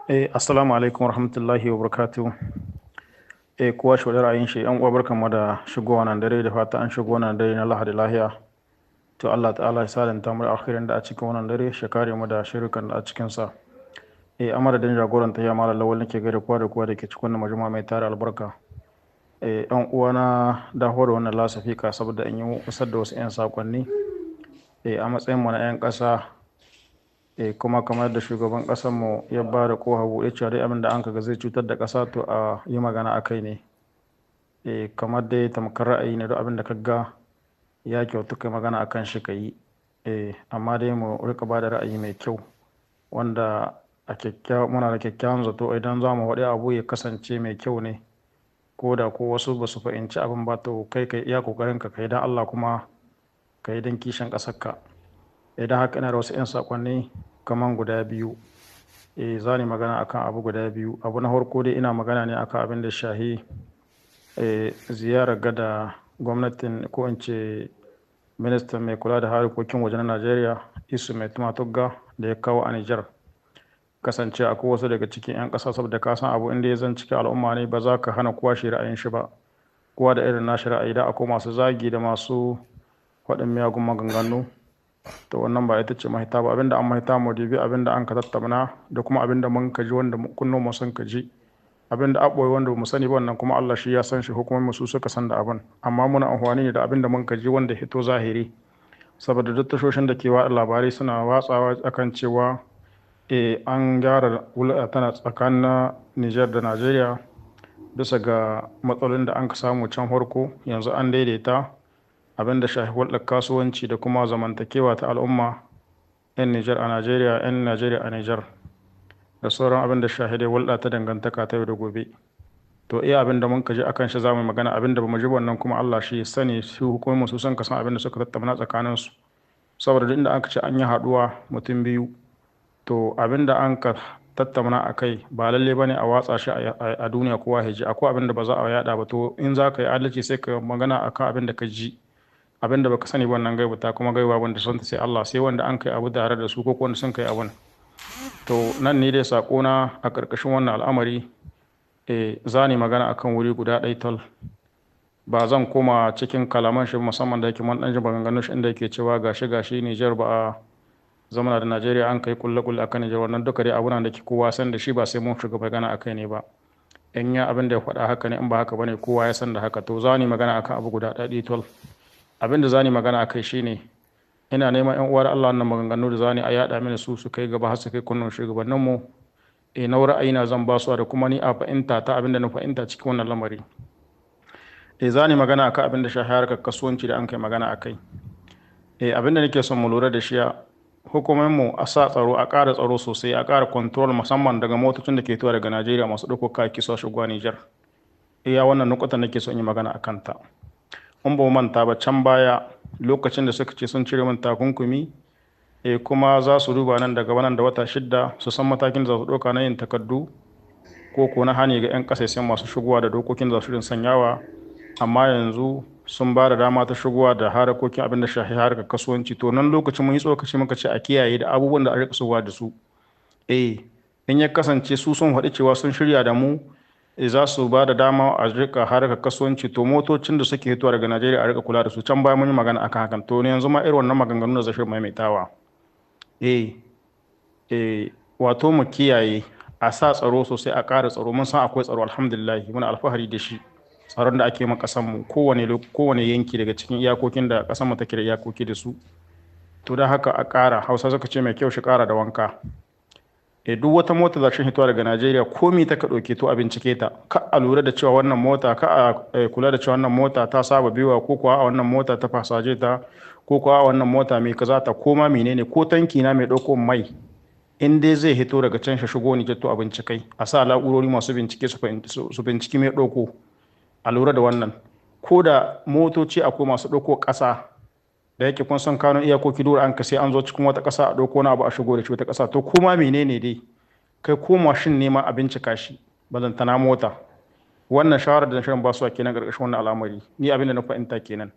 Assalamu alaikum warahmatullahi wabarakatuh. Kowa shi ra'ayin shi, yan uwa, barkanmu da shigowa nan dare, da fata an shigo nan dare na Lahadi lahiya. To Allah ta'ala ya sadanta mu da alkhairin da a cikin wannan dare, shi kare mu da shirkan da a cikin sa. A madadin jagoran ta Malam Lawal nake gaida kowa da kowa da ke cikin wannan majama'a mai tara albarka. Yan uwa, na dawo da wannan lasafika saboda in yi isar da wasu 'yan sakonni. A matsayin mu na 'yan ƙasa, kuma kamar da shugaban ƙasar mu ya ba da koha buɗe cewa dai abin da an kaga zai cutar da ƙasa, to a yi magana a kai ne. Kamar dai tamkar ra'ayi ne, duk abin da ka ga ya kyautu kai magana a kan shi ka yi. Amma dai mu rika ba da ra'ayi mai kyau wanda a kyakkyawa muna da kyakkyawan zato idan za mu faɗi abu ya kasance mai kyau ne. Ko da ko wasu ba su fahimci abin ba, to kai kai iya ƙoƙarin ka kai don Allah, kuma ka yi don kishin ƙasarka. Idan haka, ina da wasu 'yan saƙonni kaman guda biyu. Za ni magana akan abu guda biyu. Abu na farko dai, ina magana ne akan abin da shahi ziyarar gada gwamnatin, ko in ce ministan mai kula da harkokin waje na Najeriya, Isu Mai Tugga, da ya kawo a Nijar. Kasance akwai wasu daga cikin 'yan ƙasa, saboda ka san abu inda ya zan cikin al'umma ne, ba za ka hana kowa shi ra'ayin shi ba. Kowa da irin nashi ra'ayi, da akwai masu zagi da masu faɗin miyagun maganganu. To wannan ba ita ce mahita ba. Abinda an mahita, mu dibi abinda an ka tattauna da kuma abinda mun ka ji, wanda kunno mu sun ka ji. Abinda a ɓoye wanda mu sani ba, wannan kuma Allah shi ya san shi, hukumomi su suka san da abin. Amma muna amfani ne da abinda mun ka ji wanda hito zahiri. Saboda duk tashoshin da ke watsa labarai suna watsawa akan cewa an gyara hulɗa tana tsakanin Nijar da Najeriya bisa ga matsalolin da an ka samu can farko, yanzu an daidaita abin da shafi hulɗar kasuwanci da kuma zamantakewa ta al'umma, 'yan Nijar a Najeriya, 'yan Najeriya a Nijar, da sauran abin da shafi dai hulɗa ta dangantaka ta yau da gobe. To iya abin da mun ka ji akan shi za mu magana. Abin da bamu ji wannan kuma Allah shi sani, su hukumomin su san ka san abin da suka tattauna tsakanin su. Saboda duk inda aka ce an yi haɗuwa mutum biyu, to abin da an ka tattauna a kai ba lalle ba ne a watsa shi a duniya kowa ya ji. Akwai abin da ba za a yada ba. To in za ka yi adalci, sai ka magana akan abin da ka ji. Abin da baka sani wannan gaibu ta kuma gaiba wanda sun sai Allah, sai wanda an kai abu tare da su ko wanda sun kai abun. To nan ne dai sako na a ƙarƙashin wannan al'amari. Za ni magana akan wuri guda ɗaya tal. Ba zan koma cikin kalaman shi, musamman da yake mun ɗan ji maganganun shi inda yake cewa gashi gashi Nijar ba a zamana da Najeriya, an kai kulle kulle akan Nijar. Wannan duka dai abuna da ke kowa san da shi, ba sai mun shiga magana akai ne ba. In ya abin da ya faɗa haka ne, in ba haka bane, kowa ya san da haka. To za ni magana akan abu guda ɗaya tal. Abin da zani magana akai shine, ina neman yan uwar Allah, wannan maganganu da zani a yada mini su, su kai gaba har su kai kunnon shugabannin mu. Na ra'ayina zan ba su da kuma ni a fahimta ta, abin da na fahimta cikin wannan lamari. Zani magana akan abin da shafi harkar kasuwanci da an kai magana akai. Abin da nake son mu lura da shi, hukumomin mu a sa tsaro, a ƙara tsaro sosai, a ƙara control, musamman daga motocin da ke fitowa daga Najeriya masu ɗauko kayaki su shigowa Nijar. Iya wannan nukutan nake son yi magana akan ta. In ba manta ba, can baya lokacin da suka ce sun cire min takunkumi, kuma za su duba nan daga nan da wata 6 su san matakin da za su ɗauka na yin takardu ko na hani ga 'yan ƙasashen masu shigowa da dokokin da su sanyawa. Amma yanzu sun ba da dama ta shigowa da harkokin abin da shafi harkar kasuwanci. To nan lokacin mun yi tsokaci, muka ce a kiyaye da abubuwan da a rika shigowa da su. In ya kasance su sun faɗi cewa sun shirya da mu, za su ba da dama a rika harkar kasuwanci, to motocin da suke hitowa daga Najeriya a rika kula da su. Can baya mun yi magana akan hakan. To yanzu ma irin wannan maganganu da zai maimaitawa. eh eh wato mu kiyaye, a sa tsaro sosai, a ƙara tsaro. Mun san akwai tsaro, alhamdulillah, muna alfahari da shi, tsaron da ake ma ƙasar mu kowane yanki daga cikin iyakokin da ƙasar mu take da iyakoki da su. To don haka a ƙara. Hausa suka ce mai kyau shi ƙara da wanka. Duk wata mota za shi hitowa daga Najeriya, komi ta ka ɗauke, to a bincike ta. Ka a lura da cewa wannan mota, ka a kula da cewa wannan mota ta saba biwa, ko kuwa a wannan mota ta fasaje ta, ko kuwa a wannan mota mai kaza ta, ko ma menene, ko tanki na mai ɗauko mai, in dai zai hito daga can shi shigo ni, to a bincikai, a sa na'urori masu bincike su binciki mai ɗauko. A lura da wannan. Ko da motoci akwai masu ɗauko ƙasa, da yake kun san kanun iyakoki dole an ka sai an zo cikin wata ƙasa a ɗauko wani abu a shigo da shi wata ƙasa. To kuma menene dai, kai ko mashin ne ma a bincika shi, balantana mota. Wannan shawarar da shirin basuwa kenan ƙarƙashin wannan al'amari. Ni abin da na fahimta kenan,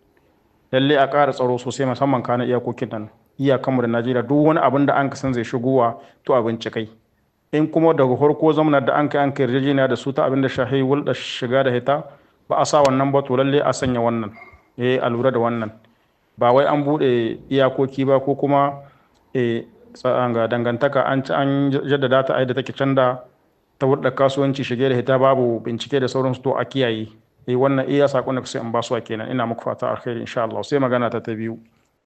lalle a ƙara tsaro sosai, musamman kanun iyakokin nan, iyakanmu da Najeriya. Duk wani abin da an san zai shigowa, to a bincikai. In kuma daga farko zamanar da an kai an kai yarjejeniya da su ta abin da shahi wulɗa shiga da hita ba a sa wannan ba, to lalle a sanya wannan, a lura da wannan. Ba wai an buɗe iyakoki ba ko kuma ga dangantaka an ci an jaddada ta da take canda ta hulɗar kasuwanci, shige da hita, babu bincike da sauransu, to a kiyaye. Wannan iya sakon da sai in ba su kenan. Ina muku fata alkhairi insha Allah. Sai magana ta ta biyu.